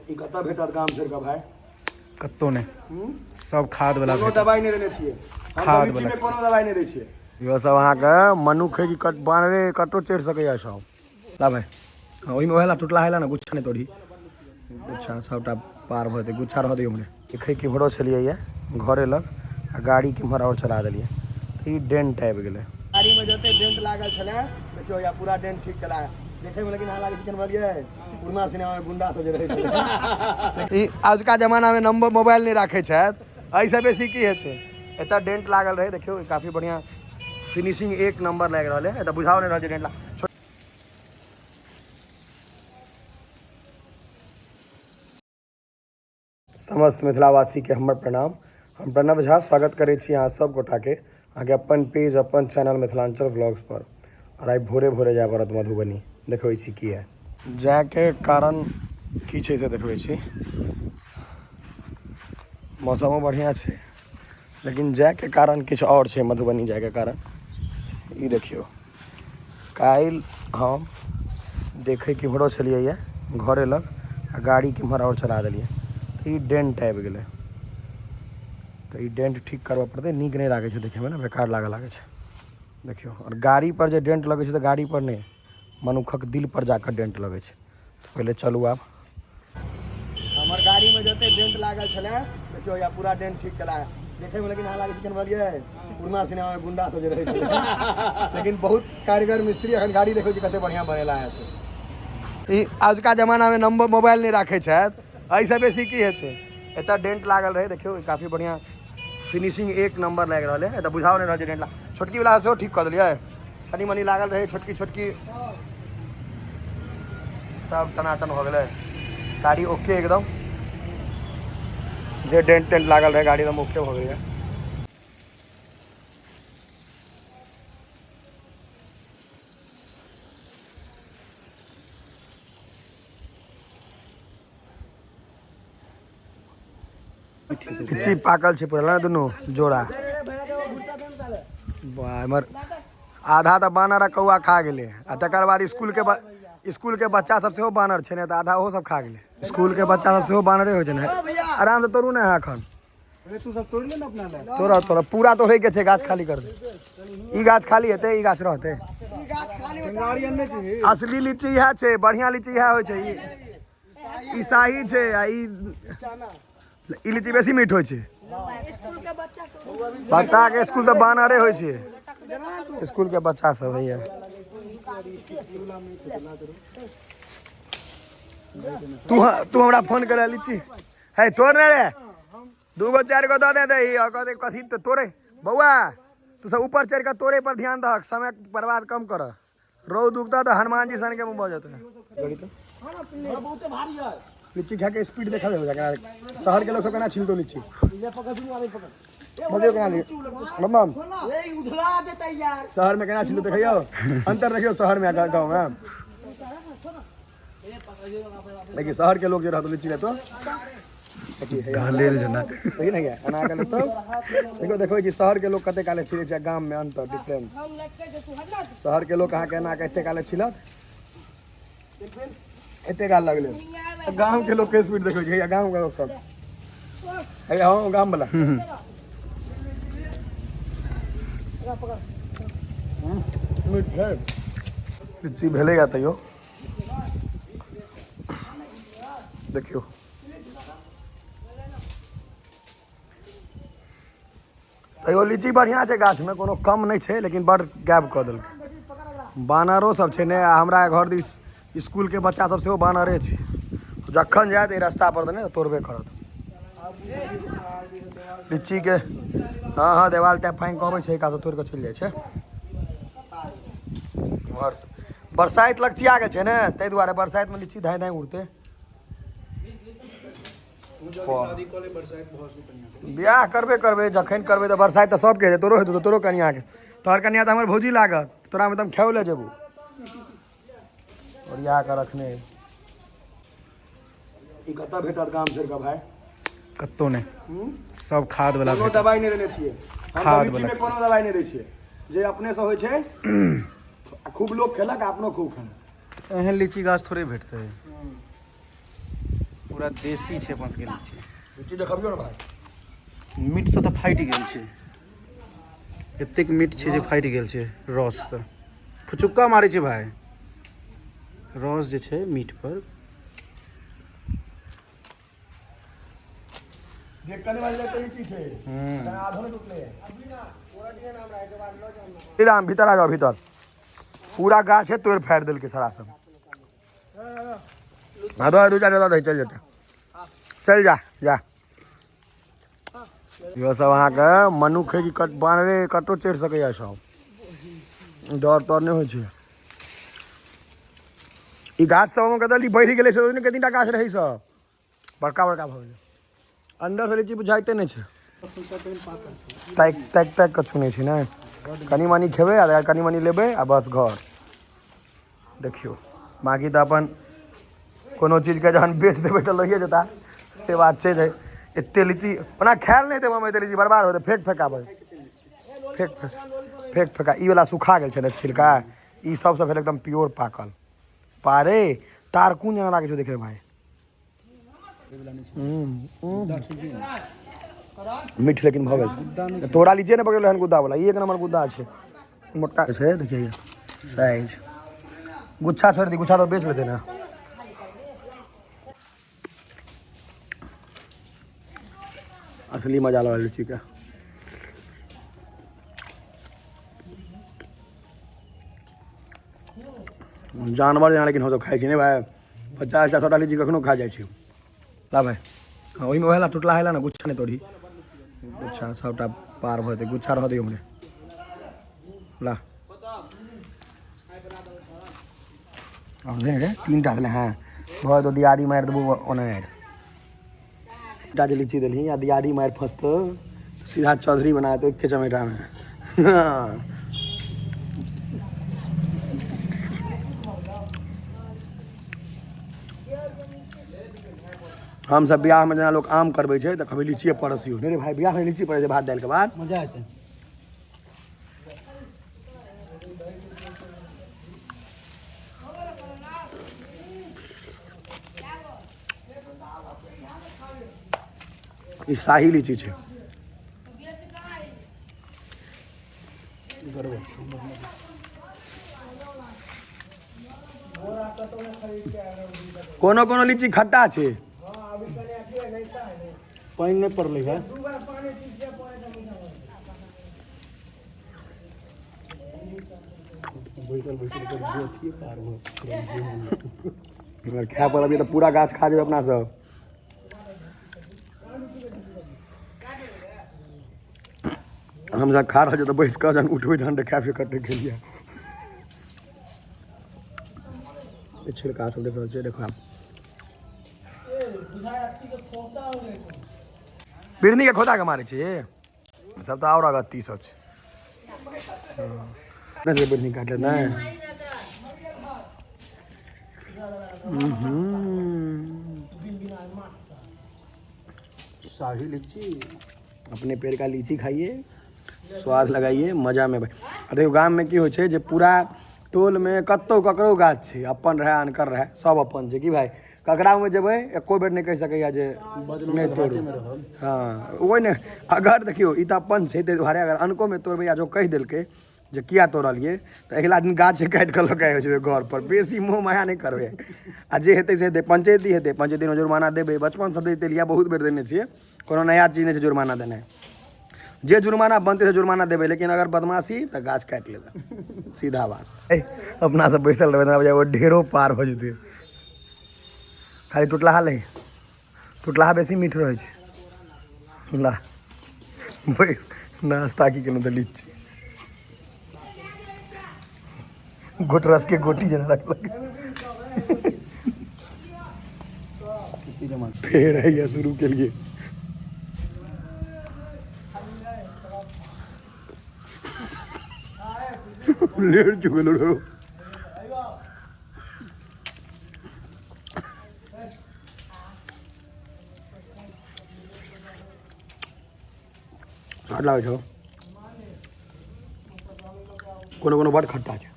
ई कतऽ भेटत गाम छोड़ि कऽ भाय? कतौ नहि, सब खाद वाला। कोनो दवाइ नहि देने छियै हम। खाद लीची वाला। मे कोनो दवाइ नहि दै छियै। इहो सब अहाँके मनुख है कि कट बानरे कतौ चढ़ि सकैया सब। ला भाय, हँ, ओहिमे ओहे ला टुटला है ला ने। गुच्छा नहि तोड़ी, गुच्छा सबटा पार भऽ जेतै। गुच्छा रहऽ दियौ। उम्हरे देखै केम्हरो छलियै ये घरे लग आ गाड़ी केम्हर आओर चला देलियै तऽ ई डेंट आबि गेलै गाड़ीमे। जते डेंट लागल छलै देखियौ, या पूरा डेंट ठीक केला है देखैमे, लेकिन अहाँ लागै छै केना बुझलियै, पुरना सिनेमामे गुंडा सब जे रहै छलै। ई आजुका जमानामे नंबर मोबाइल नहि राखै छथि, एहिसँ बेसी की हेतै? एतऽ डेंट लागल रहै, देखियौ, ई काफी बढ़िआँ फिनिशिंग एक नंबर लागि रहल है। एतऽ बुझाओ नहि रहल छै डेंट ला। समस्त मिथिलावासीके हमर प्रणाम। हम प्रणव झा स्वागत करै छी अहाँ सब गोटाके अहाँके अपन पेज, अपन चैनल मिथिलाञ्चल व्लॉग्स पर। आओर आइ भोरे भोरे जाय पड़त मधुबनी। देखबै छी किया जायके कारण की छै से देखबै छी। मौसमो बढ़िआँ छै, लेकिन जायके कारण किछु आओर छै। मधुबनी जायके कारण ई देखियौ, काल्हि हम देखै केम्हरो छलियै ये घरे लग आ गाड़ी केम्हर आओर चला देलियै तऽ ई डेंट आबि गेलै। तऽ ई डेंट ठीक करबऽ पड़तै। नीक नहि लागै छै देखैमे ने, बेकार लागऽ लागै छै। देखियौ, आओर गाड़ी पर जे डेंट लगै छै तऽ गाड़ी पर नहि, मनुखक दिल पर जाकऽ डेंट लगै छै। तऽ पहिले चलू आब। हमर गाड़ीमे जते डेंट लागल छलै देखियौ, या पूरा डेंट ठीक केला है देखैमे, लेकिन अहाँ लागै छै केना बुझलियै, पुरना सिनेमामे गुंडा सब जे रहै छलै। लेकिन बहुत कारीगर मिस्त्री। एखन गाड़ी देखै छी कते बढ़िआँ बनेला है से। ई आजुका जमानामे नंबर मोबाइल नहि राखै छथि, एहिसँ बेसी की हेतै? एतऽ डेंट लागल रहै, देखियौ, ई काफी बढ़िआँ फिनिशिंग एक नंबर लागि रहल है। एतऽ बुझाओ नहि रहल छै डेंट ला। छोटकी वाला सेहो ठीक कऽ देलियै। कनि मनि लागल रहै छोटकी छोटकी, सब टनाटन भऽ गेलै। गाड़ी ओके एकदम, जे डेंट तेंट लागल रहै गाड़ी एकदम ओके भऽ गेलै। लीची पाकल छै पूरा ने, दुनू जोड़ा। वाह, एमहर आधा तऽ बानर आ कौआ खा गेलै आ तकर बाद स्कूल के बच्चा सब सेहो बानर छै ने, तऽ आधा ओहो सब खा गेलै। स्कूल के बच्चा सब सेहो बानरे होइ छै ने। आराम से तोड़ू ने एखन। तू सब तोड़ ले ना अपना ले। तोड़ा तोड़ा, पूरा तोड़े के छै। गाछ खाली कर दे। ई गाछ खाली हेतै, ई गाछ रहतै। गाड़ी अनने छी। असली लीची इएह छै, बढ़िया लीची इएह होइ छै। ई ई शाही छै आ ई ई लीची बेसी मीठ होइ छै। बच्चा के स्कूल तऽ बानरे होइ छै। स्कूल के बच्चा सब होइया। तू तू हमरा फोन करे, लीची है तोड़ ने रे, दूगो चारि गो दऽ दे दही और कहते कथी तऽ तोड़े। बौआ, तू सब ऊपर चढ़ि कऽ तोड़े पर ध्यान दहक, समय बर्बाद कम कर। रौद उगता तऽ हनुमान जी सन के मुँह भऽ जेतै। लीची खा के स्पीड देखा जाए, शहर के लोग सब केना छिलतो लीची। मजे केना ली मम्मा, शहर में केना छिलतो देखियो, अंतर देखियो शहर में आ गाँव में। देखिए, शहर के लोग जे रहतो लीची लेतो, देखिए हैया। लेल जना। देखी ने गया, एना के लेतो। देखियो, देखबै छी शहर के लोग कते काले छिलै छै आ गाम में अंतर, डिफरेंस। शहर के लोग अहाँके एना के एते काले छिलत, एते काल लगले। गाम के लोग के स्पीड देखबै छै। हैया गाम के लोग सब हैया, हँ, गाम वाला। मीठ है लीची भेलैया तैयो। देखियौ, तैयो लीची बढ़िआँ छै, गाछमे कोनो कम नहि छै, लेकिन बड़ गैप कऽ देलकै। बानरो सब छै ने। आ हमरा घर दिस स्कूलके बच्चा सब सेहो बानरे छै। जखन जायत एहि रास्ता पर तऽ ने तोड़बे करत लीचीके। हँ हँ, देवाल तैं फाँकि कऽ अबै छै, एकाध तोड़ि कऽ चलि जाइ छै। इम्हर बरसाइत लगचिया गेल छै ने, ताहि दुआरे बरसाइतमे लीची धाँइ धाँइ उड़तै। बियाह करबे करबै, जखन करबै तऽ बरसाइत तऽ सबके हेतै। तोरो हेतौ तऽ तोरो कनियाके, तोहर कनिया तऽ हमर भौजी लागत, तोरामे तऽ हम खेओ लए जेबौ। ओरिया कऽ रखने। ई कतऽ भेटत गाम छोड़ि कऽ भाय? कतौ नहि, सब खाद वाला। कोनो दवाइ नहि देने छियै हम। खाद लीचीमे वाला। कोनो दवाइ नहि दै छियै। जे अपनेसँ होइ छै आ खूब लोक खेलक आ अपनो खूब खेलक। एहन लीची गाछ थोड़े भेटतै। पूरा देसी छै अपन सबके लीची। लीची देखबियौ ने भाइ। मीटसँ तऽ फाटि गेल छै, एतेक मीट छै जे फाटि गेल छै रससँ। फुचुक्का मारै छै भाय रस जे छै मीट पर। देख कने वाली तो लीची छै, आधो नहीं टूटले। राम भीतर आ जाओ, भीतर पूरा गाछ है तोड़ फाड़ि देलकै सारा सब। हाँ दो दू चारि दही चलि जेतै, चलि जा जा। इहो सब अहाँके मनुख है कि कट बानरे कतौ चढ़ि सकैए सब, डर तर नहि होइ छै। ई गाछ सब मे कतऽ बढ़ि गेलै से कतेक गाछ रहै सब बड़का बड़का भऽ गेलै। अंदर से लीची बुझाइते नहि छै, ताकि ताकि ताकि कऽ चुनै छै ने। कनि मनि खेबै आ कनि मनि लेबै आ बस घर। देखियौ बाँकी तऽ अपन कोनो चीजके जहन बेच देबै तऽ लइए जेता, से बात छै। जे एते लीची ओना खायल नहि देबै, एते लीची बर्बाद होतै, फेक फेकाबै, फेक फेक फेका। ई वाला सुखा गेल छै ने छिलका, ई सबसँ भेल एकदम प्योर पाकल। पारे तारकुन जेना लागै छै देखै भाई। मीठ लेकिन भऽ गेल छै। तोरा लीची नहि पकड़ल हन गुद्दा वाला, ई एक नंबर गुद्दा छै, मोटा छै। देखिए साइज, गुच्छा छोड़ दी, गुच्छा तो बेच लेते ना। असली मजा लगा लीची का। जानवर जेना लेकिन हम सब खाइ छी नहीं भाई, 50 100 लीची कखनो खा जाइ छी। ला भाई, हाँ ओहिमे वएह ला टुटला है ला ना, गुच्छा नहीं तोड़ी, गुच्छा सबटा पार भऽ जेतै, गुच्छा रह दियौ हमरे। ला और दे रे, तीन टा देले। हाँ भऽ जेतौ, दियादी मारि देबौ ओना। टा जे लीची देलही आ दियादी मारि फँसतौ सीधा चौधरी बना देतौ एके चमेटामे। हमसब बियाहमे जेना लोक आम करबै छै तऽ कभी लीचिए परसियौ। नहि रे भाई, बियाहमे लीची पड़ै छै भात दालिके बाद, मजा एतै। ई शाही लीची छै। गड़बड़ छै। कोनो कोनो लीची खट्टा छै। पानि नहि पड़लै है। बैसल बैसल अथिए पार भऽ अगर खाय पड़बियै तऽ पूरा गाछ खा जेबै अपना सब। हमसब खा रहल छियै तऽ बैस कऽ जहन उठबै तहन तऽ खायब कटे के लिए। छिलका सब देख रहल छियै, देखो आब बिरनी के खोदा के मारै छै सब तऽ आओर अगत्ती सब छै। नहि बिरनी काटले नहि। शाही लीची, अपने पेड़ का लीची खाइए, स्वाद लगाइए, मजा में भाई। आ देखियौ गाममे की होइ छै जे पूरा टोलमे कतहु ककरो गाछ छै, अपन रहै अनकर रहै सब अपन छै। की भाई ककरामे जेबै एको बेर नहि कहि सकैए जे नहि तोड़ू। हाँ ओहि ने, अगर देखियौ ई तऽ अपन छै ताहि दुआरे अगर अनकोमे तोड़बै आ जो कहि देलकै जे किया तोड़लियै तऽ अगिला दिन गाछ काटि कऽ लऽ कऽ आबि जेबै घर पर। बेसी मोह माया नहि करबै आ जे हेतै से हेतै। पंचायती हेतै, पंचायतीमे जुर्माना देबै, बचपनसँ दैत एलियै, बहुत बेर देने छियै, कोनो नया चीज नहि छै जुर्माना देनाइ। जे जुर्माना बनतै से जुर्माना देबै, लेकिन अगर बदमाशी तऽ गाछ काटि लेबै, सीधा बात। अपना सब बैसल रहबै तऽ ओ ढेरो पार भऽ जेतै। खाली टुटलाहा लै, टुटलाहा बेसी मीठ रहै छै। ला बैस, नाश्ता की केलहुँ तऽ लीची गोटरस के गोटी जेना रखलक। फेर हैया शुरू केलिए। लेट चुकल रहो। स्वाद लागै छौ। कोनो कोनो बड खट्टा छै।